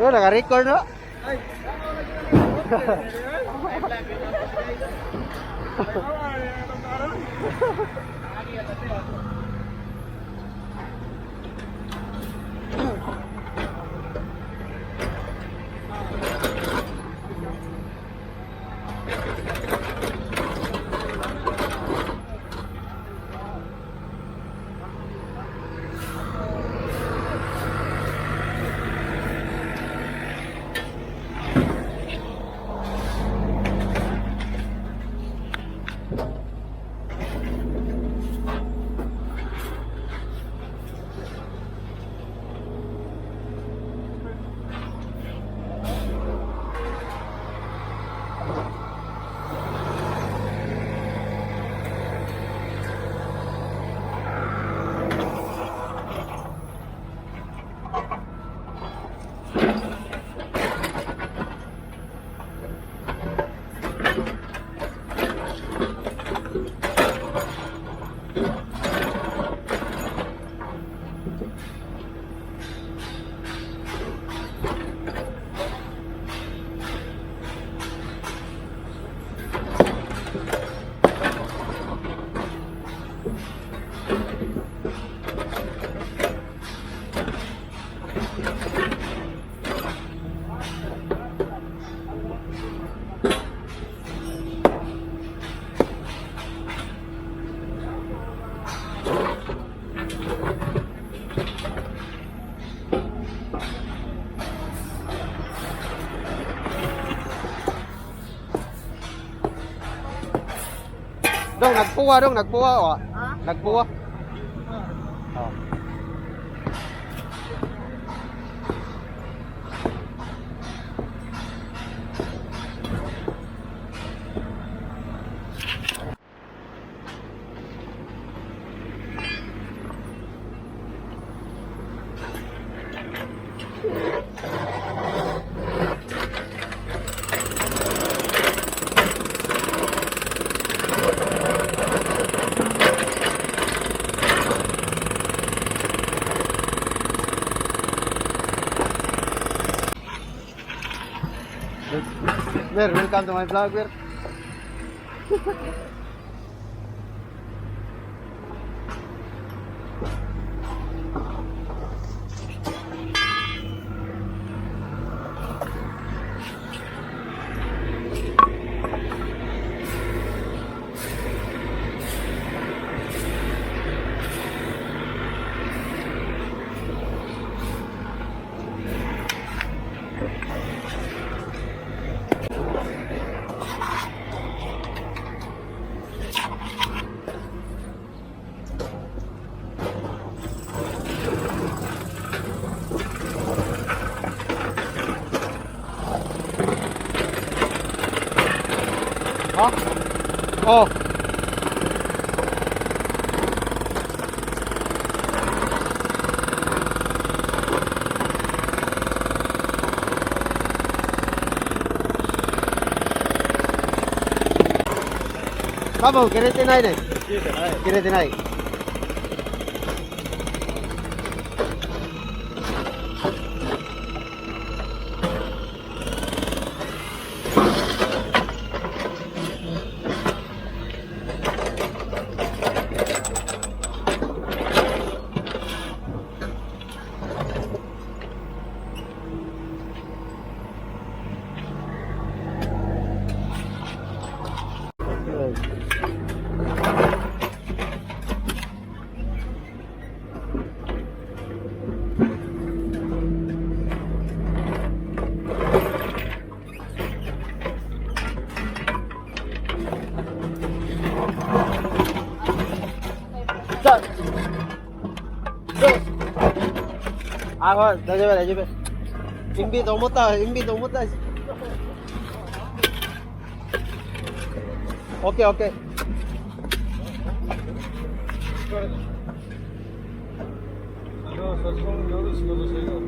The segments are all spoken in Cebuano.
Yo, naka-record no? Ay, Dong, nagpuwa dong, nagpuwa oh. Nagpuwa. Oh. Ber, welcome to my vlog, Ber. Ha? Oh. 多分切れてないです。切れてない。さあ、大丈夫大丈夫。インビと思った、インビと思った。オッケーオッケー。 Ya saçmalama, yarısı da şey yok.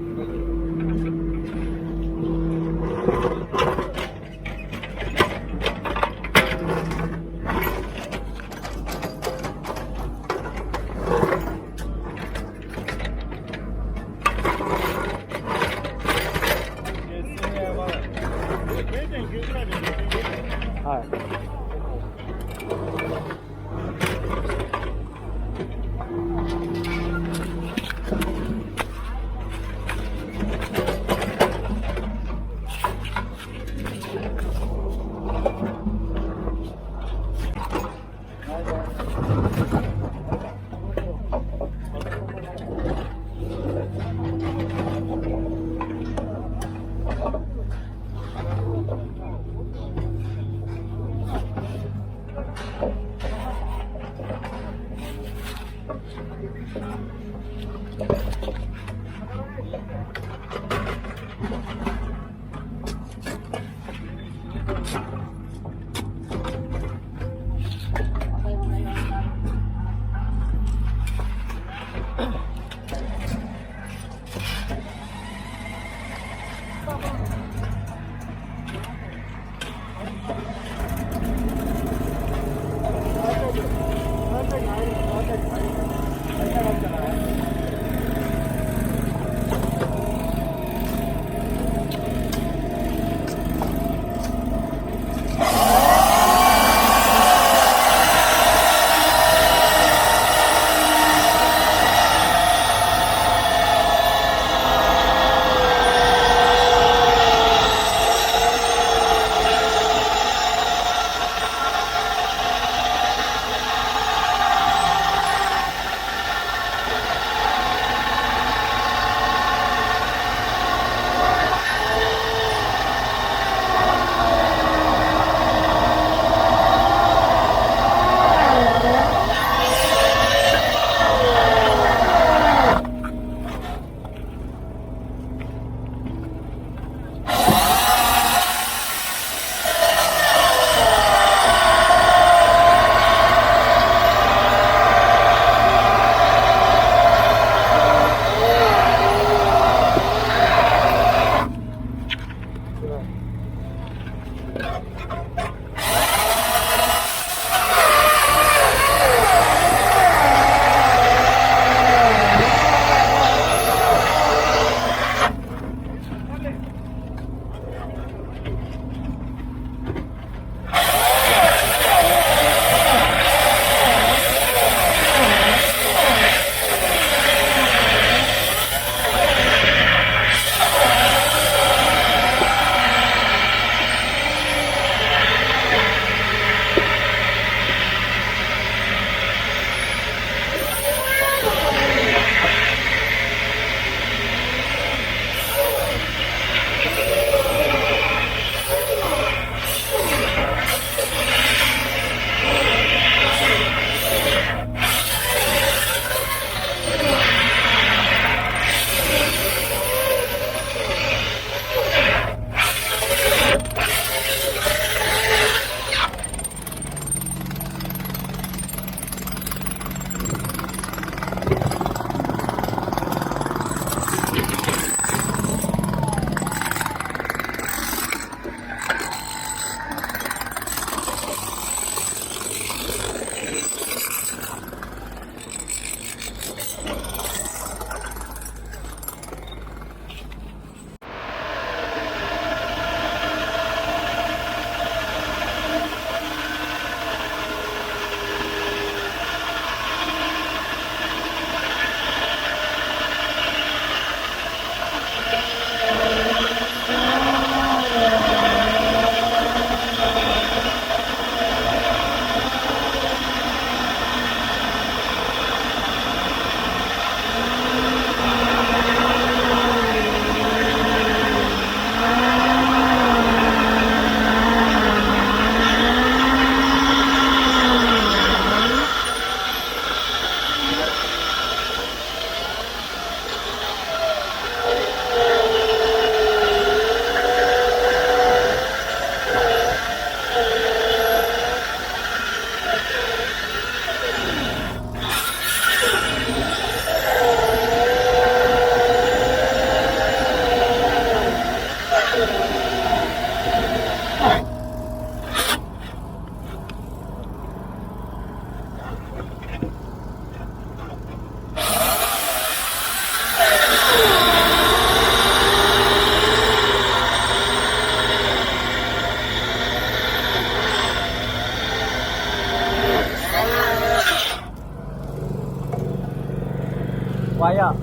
Waya.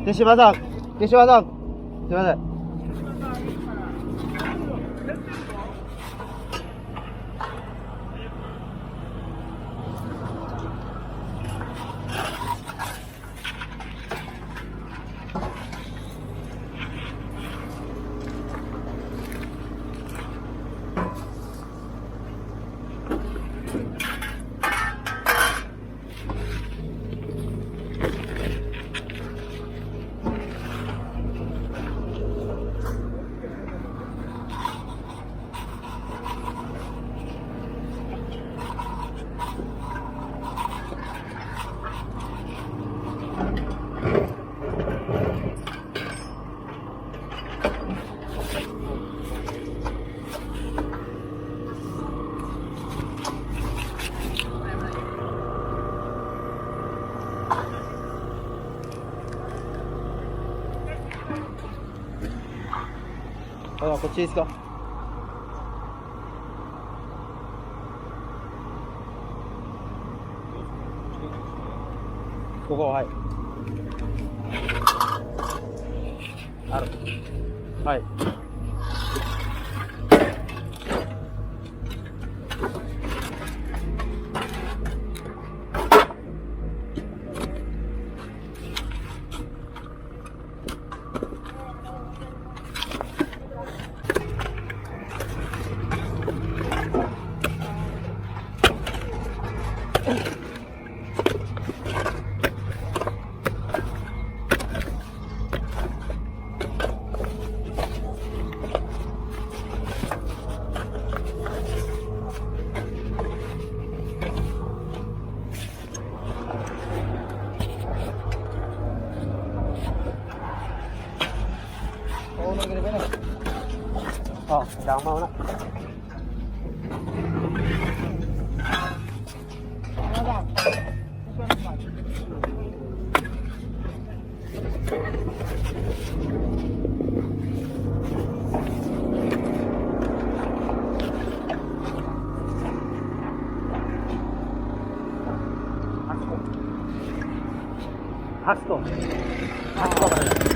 대시 바닥. 岸島さん、すいません。あ、こっちですか。ここ、はい。ある。はい。Oo, nagre na. Oh, dama na. Hasko. Hasko. Hasko.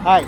はい。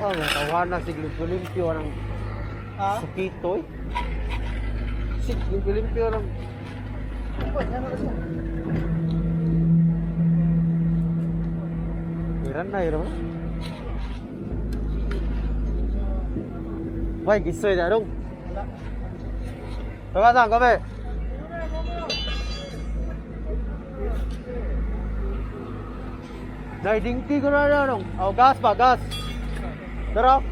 Oh, tawana sig limpyo-limpyo ang Ha? sukito eh. Sig limpyo-limpyo ang Iran na iran. Wai gisoy da dong. 高さんごめん。Dai dingki ko na na dong. Oh, gas ba gas. Tara.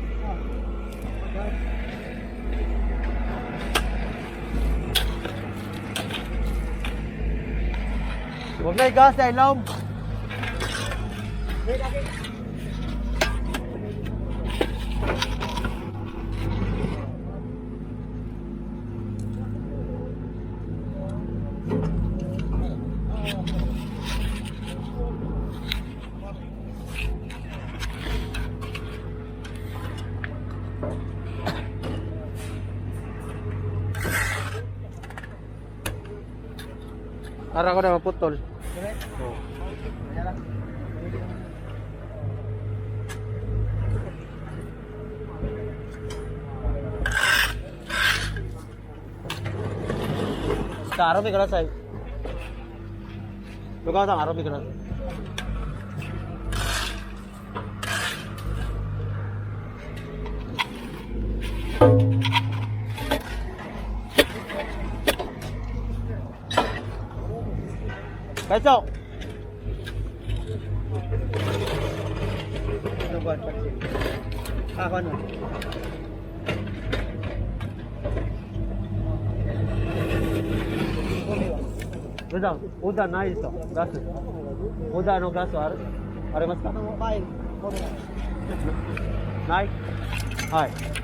Huwag na gas dahil long. Ara ko na maputol. Oh. 자, 아로미 그라사이. 요가상 아로미 그라사이. 발정. Ah, ano? 普オダないですかガス。オダのガスあるありますかないはい。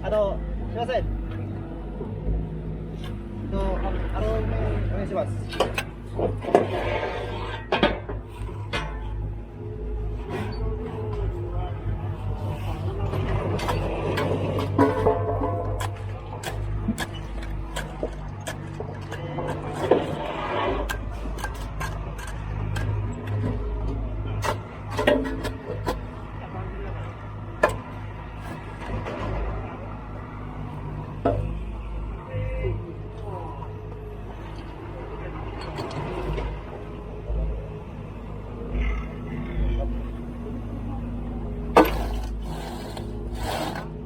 あの、すいません。と、あの、お願いします。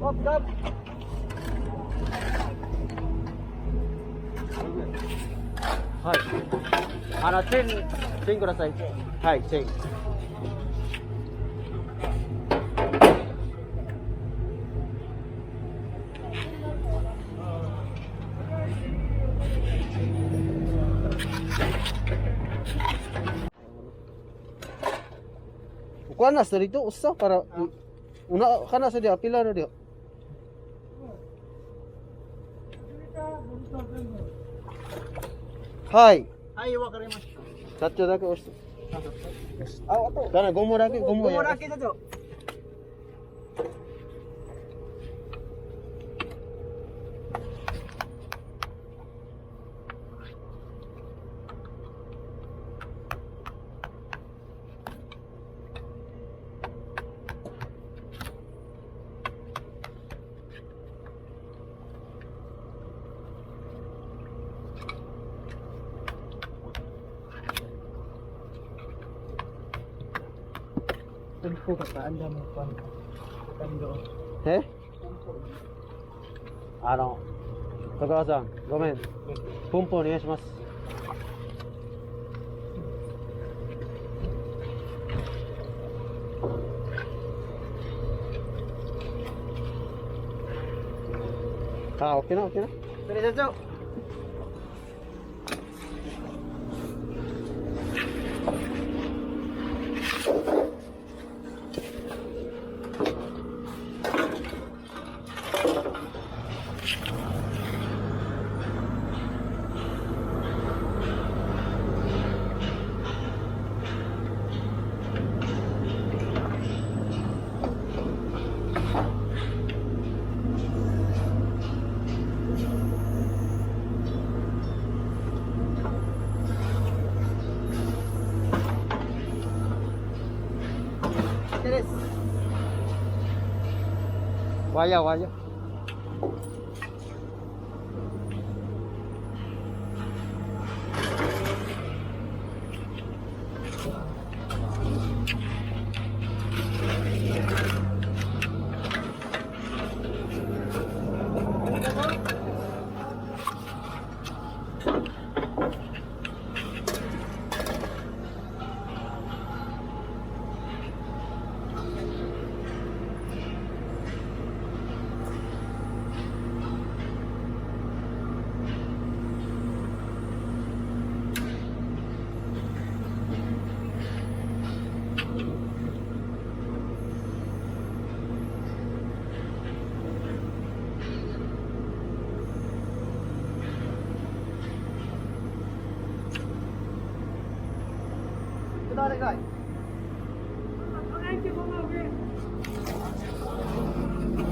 Up, up. はい。あの、チェン、チェンください。はい、チェン。Kuha na sa dito, usa para una ka na sa diya, pila na diya. はい。はい、わかりました。社長だけ押して。あ、あと。だからゴムだけ、ゴムゴやムだけだと。Tulpo ka pa, ang dami pa. Tando. えあの、高川さん、ごめん。ポンポンお願いします。あ、オッケーな、オッケーな。 Pero社長。Waya, waya.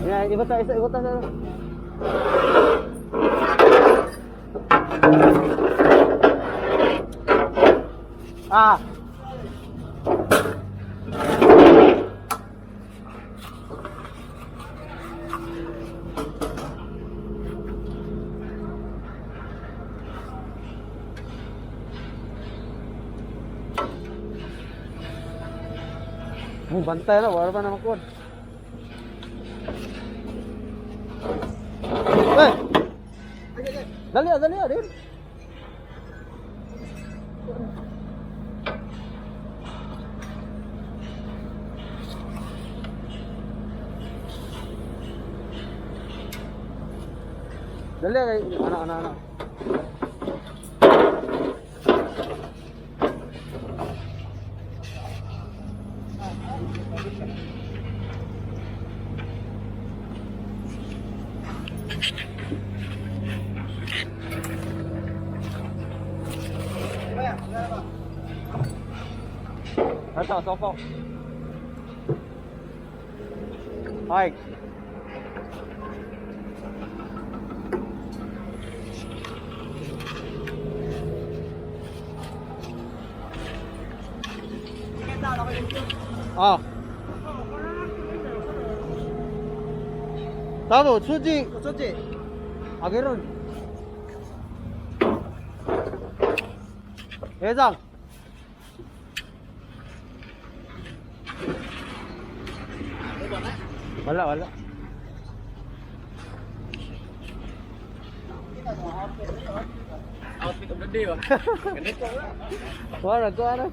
Yan, iba ta, isa, iba ta. Ah. Mo bantay na, wala pa na makuha. Eh! Dali ah, dali ah, dali. Dali ah, kay ano ano ano. Ito, sopo. Hi. 아. 나도 수지 수지. 아, 그런. 회장. Wala, wala. Outfit of the day ba? Ganito na. Wala, ko ano.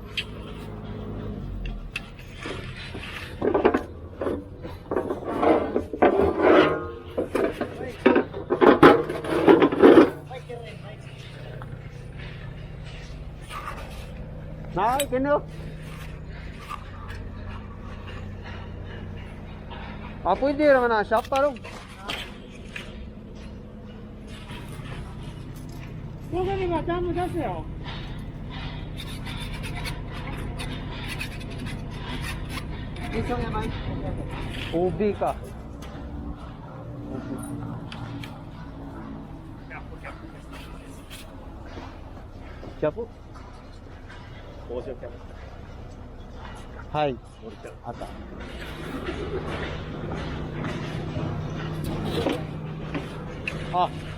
Nay, kino. Ah, pwede naman na shop parang. Ubi ka. Siya po? Hi. Ata. Ah.